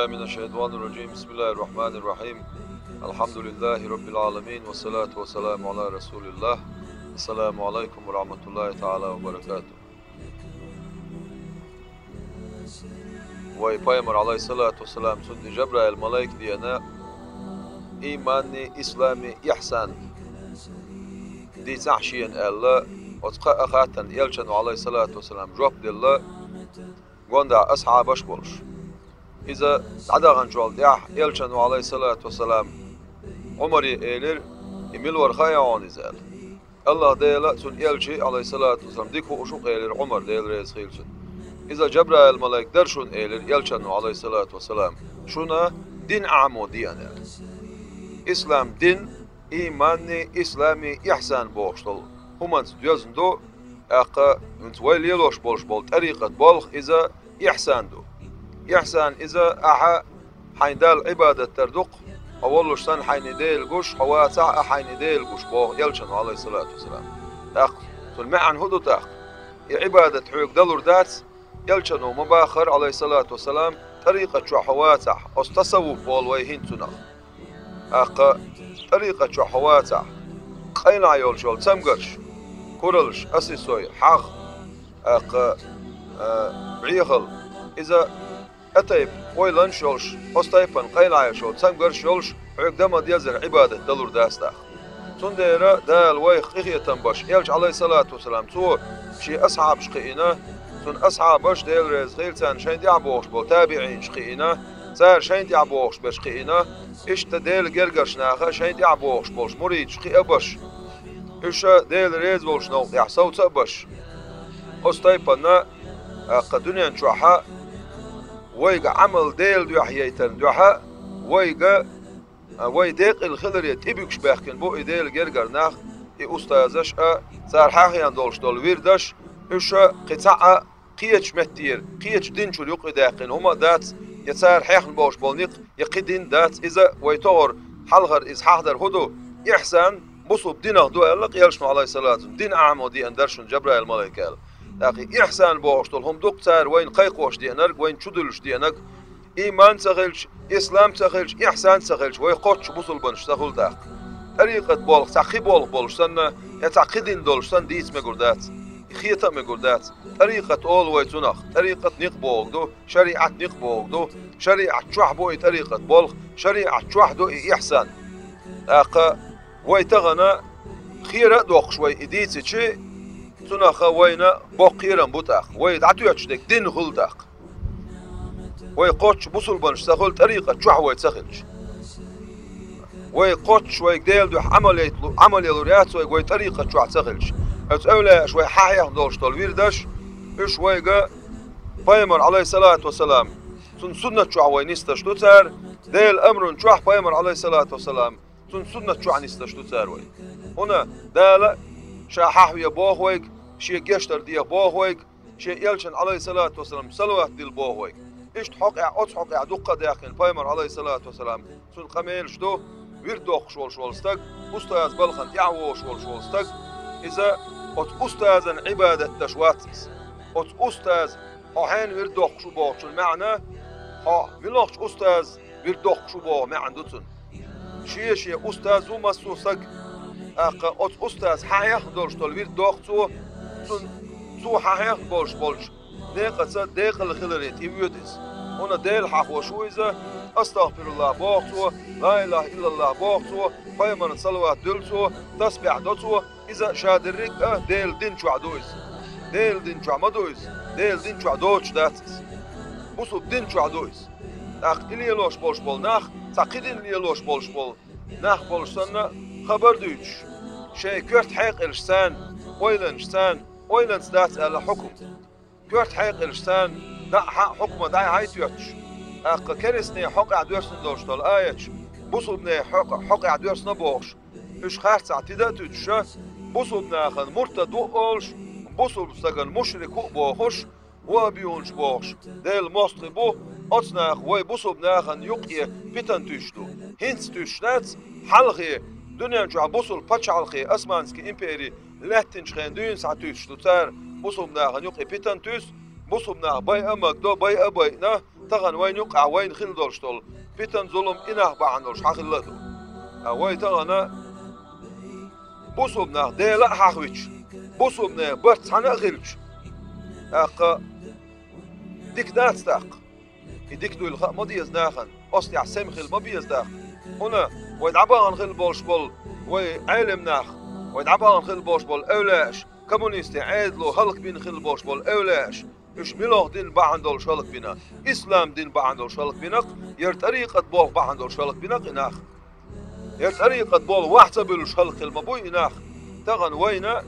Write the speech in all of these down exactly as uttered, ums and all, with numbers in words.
من الشيطان الرجيم. بسم الله الرحمن الرحيم. الحمد لله رب العالمين، والصلاة والسلام على رسول الله. السلام عليكم ورحمة الله تعالى وبركاته. Вай пайхамар, алайхиссалату вассалам, цунна Жабраил малайк деана, ийманни, ислами, ихьсан дийцахь шена аьлла, оцу кхаа хаттарна элчано, алайхиссалату вассалам, жоп делла, гонаха асхьабаш болуш. Иза дӀадаханчул тӀаьхьа элчано, алайхиссалату вассалам, Ӏумаре элира: «И мила вара хаьий хьуна иза?» аьлла. АллахӀ Дала цунна элча, алайхиссалату вассалам, дика хууш ву-кх, элира Ӏумара, Дела реза хуьлда цунна. Иза Жабраил малайк дара шуна, элира элчано, алайхиссалату вассалам, шуна дин Ӏамо деана аьлла. Ислам дин, ийманни, ислами, ихьсан бохуш долу хӀуманца доьзна ду, тӀаккха хӀинца вай лелош болуш болу тӀарикъат болх иза ихьсан ду. Ихьсан иза ахьа хьайн Далла Ӏибадат дар ду-кх, хьо воллуш санна хьайна Дела гуш, хьо вацахь а хьайна Дела гуш, боху элчано, алайхиссалату вассалам. ТӀаккха цуьнан маьӀна хӀун ду тӀаккха? И Ӏибадат хьоьга далур дац, элчано ма баххара, алайхиссалату вассалам, тӀарикъат чохь хьо вацахь, оцу тасаввуф боху вай хӀинца цунах. ТӀаккха тӀарикъат чохь хьо вацахь, къайлахь йолуш йолу цамгарш, куралш, асисой, хьагӀ, тӀаккха, а, бӀехал, иза тӀатайпа ойланаш йолуш, оцу тайпана къайлахь йолуш йолу цамгарш йолуш, хьоьга дан ма дезара Ӏибадат далур дац тӀаккха. Цундела Дала вайх къинхетам беш, элча, алайхиссалату вассалам, цо шен асхьабаш кхиийна, цуьнан асхьабаш, Дела реза хуьлда царна, шайна тӀаьхьа богӀуш болу табиӀинаш кхиийна, цара шайна тӀаьхьа богӀуш берш кхиийна, иштта Делан гергарчу наха шайна тӀаьхьа богӀуш болуш муридаш кхиа а беш, уьш Дела реза волчу новкъа тӀехь совца а беш. Оцу тайпана, тӀаккха дуьнен чохь вайга Ӏамал Делан дуьхьа яйтарна дуьхьа, вайга, а, вай декъала хиларе тӀебуьгуш баьхкина бу и Делан гергара нах, и устазаш а, цара хьахийна долуш долу вирдаш, уьш кхин цхьа а кхечу меттера, кхечу дин чуьра юкъадаьккхина хӀума а дац, я цара хьехна болуш болу некъ, я кхин дин дац. Иза вай тохара хьалхара иза хьахдар хӀун ду? Ихьсан бусулба динах ду аьлла-кх элчано, алайхиссалату вассалам, дин Ӏамо деана дара шуна Жабраил малайк аьлла. ТӀаккха и ихьсан бохуш долу хӀума ду-кх цара вайна кхайкхош деанарг, вайна чудуьллуш деанарг, ийман ца хилча, ислам ца хилча, ихьсан ца хилча, вай кхоччуш бусулбанаш ца хуьлу тӀаккха. ТӀарикъат болх цхьа кхин болх болуш санна, я цхьа кхин дин долуш санна дийца мегар дац, хета а мегар дац. ТӀарикъат олу вай цунах. ТӀарикъат некъ бохург ду, шариӀат некъ бохург ду. ШариӀат чохь бу и тӀарикъат болх, шариӀат чохь ду и ихьсан. ТӀаккха вай тахана хера а доккхуш вай и дийцичи, цунах вайна боккха кхерам бу тӀаккха. Вай дӀатоьттуш дерг дин хуьлу тӀаккха. Вай кхоччуш бусулбанаш ца хуьлу тӀарикъат чохь вай ца хилча. Вай кхоччуш вайга Делан дуьхьа Ӏамал яйтлу-, Ӏамал ялур яц вайга вай тӀарикъат чохь ца хилча. Оцу эвлаяаша вай хьахьехна долуш долу вирдаш, уьш вайга пайхамар, алайхиссалату вассалам, цуьнан суннат чохь вай нисдеш ду цара, Делан амран чохь пайхамар, алайхиссалату вассалам, цуьнан суннат чохь нисдеш ду цара вай. ХӀунда Дала ша хьахве боху вайга, шен гечдар деха боху вайга, шен элчанна, алайхиссалату вассалам, салават дилла боху вайга. Иштта хьокъехь, оцу хьокъехь дуккха а даьккхина пайхамар, алайхиссалату вассалам, цуьнан къамелаш ду, вирд доккхуш волуш волу стаг, устаз балхана тӀаьхьа вогӀуш волуш волу стаг, иза оцу устазан Ӏибадат деш вац иза. Оцу устаз, хьо хьенан вирд доккхуш ву бохучун маьӀна, хьо муьлхачу устаз вирд доккхуш ву боху маьӀна ду цуьнан. Шен-шен устаз ву массо а саг, тӀаккха оцу устаз хьахьехна долуш долу вирд доккху цо, цунна, цо хьахьехна болуш болчу некъаца декъала хиларе тӀевоьду иза. ХӀунда Дела хьахош ву иза, астагӀфируллахӀ боху цо, ла илахӀа иллаллахӀ боху цо, пайхамарна салават дуьллу цо, тасбихь до цо, иза ша дерриг а Делан дин чохь ду иза. Делан дин чохь ма ду иза, Делан дин чохь доцуш дац иза. Бусулба дин чохь ду иза. ТӀаккха и лелош болуш болу нах, цхьа кхин дин лелош болуш болу нах болуш санна, хабар дуьйцуш, шайн коьрта хьекъалш царна, ойланаш царна, ойланца дац аьлла хьукум. Коьрта хьекъалш царна, даа хьаа хьукма дӀа-хьа тоьттуш, тӀаккха керстанийн хьокъехь доьссина долуш долу аяташ, бусулбанийн хьокъ-, хьокъехь доьссина бохуш, уьш харцахь тида а туьтуша, бусулба нахана муртад ву олуш, бусулба стагана мушрик ву а бохуш, ваххабиюнаш бохуш, Делан мостагӀий бу, оцу наха вай бусулба нахана юкъе питан туьйсуш ду. ХӀинца туьйсуш дац, хьалхе, дуьнен чохь бусулба пачхьалкхе, Османский импери лаьттинчу хенахь дуьйна схьа туьйсуш ду цара, бусулба нахана юкъе питан туьйсу, бусулба нах байа а магадо, байа а байина, тахана вайна юкъахь вайна хилла долуш долу питан, зулам и нах бахьана долуш хьан хилла а ду. Ткъа вай тахана бусулба нах Дела а хьахвича, бусулба нехан барт цхьаьна а хилча, тӀаккха дика дац тӀаккха. И дика дуйла хаа ма деза нахана, оцу тӀехь сема хила ма беза тӀаккха. ХӀунда вай дӀабахана хила болуш болу вай Ӏелам нах, вай дӀабахана хила болуш болу эвлаяаш, коммунистийн Ӏедало хӀаллакбина хила болуш болу эвлаяаш, уьш муьлха дин бахьана долуш хӀаллакбина, ислам дин бахьана долуш хӀаллакбина-кх, яра тӀарикъат болу бахьана долуш хӀаллакбина-кх и нах. Яра тӀарикъат болу вахь ца буьллуш хӀаллакхила ма буй и нах. Тахана вайна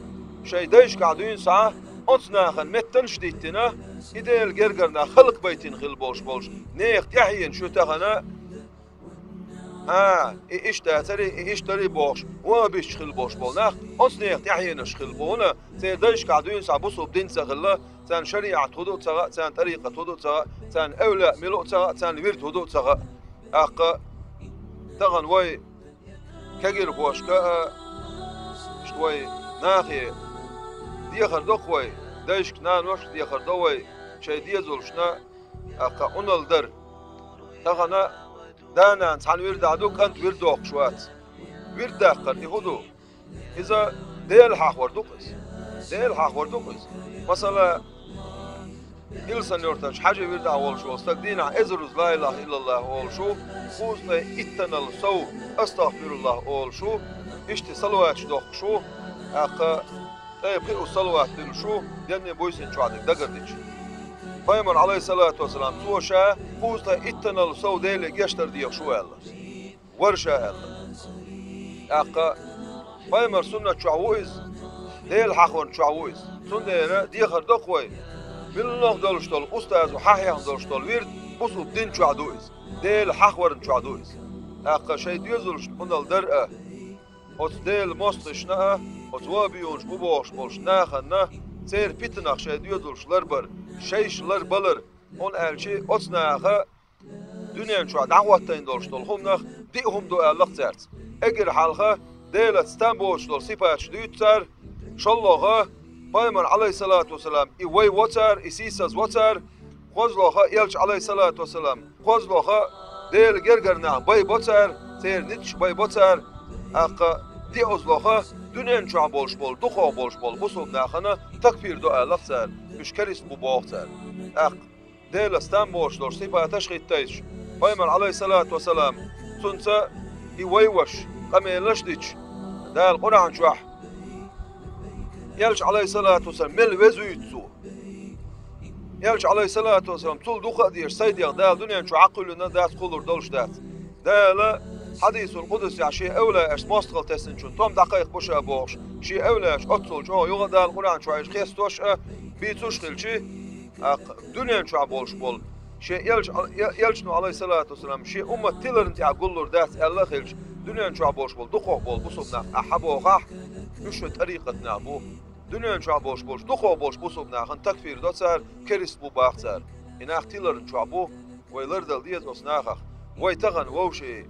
шайн дайшкахь дуьйна схьа оцу нахана меттанаш а диттина, и Делан гергара нах хӀаллакбайтина хила болуш болуш, нехан тӀаьхьенаш ю тахана, а, и иштта дацара, и иштта дара бохуш, ван а биссаш хила болуш болу нах, оцу нехан тӀаьхьенаш хила бу, хӀунда церан дайшкахь дуьйна схьа бусулба дин ца хилла, царна шариӀат хӀун ду ца хаьа, царна тӀарикъат хӀун ду ца хаьа, царна эвлаяъ мила ву ца хаьа, царна вирд хӀун ду ца хаьа. ТӀаккха тахана вай кегирхошка а, иштта вай нахе дехар до-кх вай, дайшка, наношка дехар до вай, шайн дезалшна, тӀаккха Ӏуналла дар. Тахана да-нана цхьана вирдахь ду, кӀант вирд доккхуш вац. Вирд даккхар и хӀун ду? Иза Дела хьахор ду-кх иза. Дела хьахор ду-кх иза. Масала, Илсан-Юьртарчу Хьаьжин вирдахь волуш волу стаг дийнахь эзаруза ла илаха иллаллахӀ олуш ву, кхузткъе иттанал сов астагӀфируллахӀ олуш ву, иштта салаваташ дохкуш ву, тӀаккха ткъе пхиъ салават дуьллуш ву, денний, буьйсанний чохь дерг дагардича. Пайхамар, Ӏалайхиссалату вассалам, цо ша кхузткъе иттанал сов Деле гечдар дехаш ву аьлла. Вара ша аьлла. ТӀаккха пайхамар суннат чохь ву иза, Дела хьахорна чохь ву иза. Цундела дехар до-кх вай, муьлхха долуш долу устазо хьахьехна долуш долу вирд бусулба дин чохь ду иза, Дела хьахорна чохь ду иза. ТӀаккха шайн доьзалшна Ӏуналла дар а, оцу Делан мостагӀашна а, оцу вахӀабиюнаш бу бохуш болчу нахана, церан питанах шайн доьзалш ларбар, шайша ларбалар, хӀунда аьлча оцу наха дуьнен чохь дӀахӀоттийна долуш долу хӀуманах диъ хӀума ду аьлла-кх цаьрца. Эггара хьалха Делаца там боцуш долу сипаташ дуьйцу цара, шолгӀа, пайхамар, Ӏалайхиссалату вассалам, и вай во цара, и сийсаз во цара, кхозлагӀа, элча, Ӏалайхиссалату вассалам, кхозлагӀа, Делан гергара нах байбо цара, церан ницкъаш байбо цара, тӀаккха диъазлагӀа, дуьнен чохь болуш болу, дукхах болуш болу бусулба нахана такфир до аьлла-кх цара, уьш керист бу боху цара. ТӀаккха Делаца там боцуш долуш сипаташ а хӀиттийсаш, пайхамар, Ӏалайхиссалату вассалам, цуьнца и вай ваша къамелаш а дича, Дала Къуръан чохь, элча, Ӏалайхиссалату вассалам, мел везуьйту цо. Элча, Ӏалайхиссалату вассалам, цул дукха а дезаш, сайн дегӀ Дала дуьнен чу Ӏакхуьллина дац, кхуллур долуш дац. Дала хьадисул къудсехь шен эвлаяашца мостагӀалла тесначунна тӀом дӀакхайкхабо ша бохуш, шен эвлаяаш оццул чӀогӀа юха а Дала Къуръан чохь уьш хестош а, бийцуш а хилча, тӀаккха дуьнен чохь болуш болу шен элча, э-, элчано, Ӏалайхиссалату вассалам, шен уммат тиларна тӀехь гуллур дац аьлла а хилча, дуьнен чохь болуш болу дукхах болу бусулба нах ахьа бохахь, уьш шайн тӀарикъат нах бу. Дуьнен чохь болуш болчу дукхах болчу бусулба нахана такфир до цара, керист бу баха цара. И нах тиларна чохь бу, вай лардала деза оцу нахах. Вай тахана вовшийн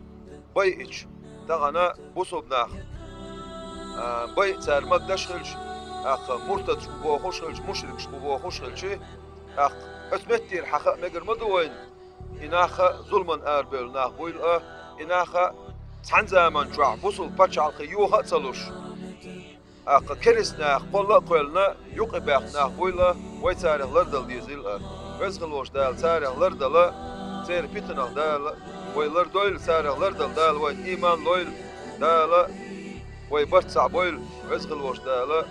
байъича, тахана бусулба нах, а, байъа цара магадаш а хилча, тӀаккха муртадаш бу бохуш а хилча, мушрикаш бу бохуш а хилча, тӀаккха оцу меттера хьан хаа мегар ма ду вайна, и нах а зуламан арабевлла нах буйла а, и нах а цхьана заман чохь бусулба пачхьалкхе йоха а ца луш, тӀаккха керист нах кхолла а кхоьллина, юкъе баьхна нах буйла, вай царах лардала дезийла а. Веза хила волчу Дала царах лардала, церан питанах Дала вай лардойла, царах лардала Дала вайна ийман лойла, Дала вай барт схьабойла, Веза хила волчу Дала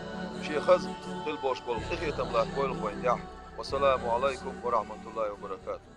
шен хаза хила болуш болу къинхетам латтабойла вайн тӀехь. Вассаламу Ӏалайкум ва рахьматуллахӀи ва баракатухӀ.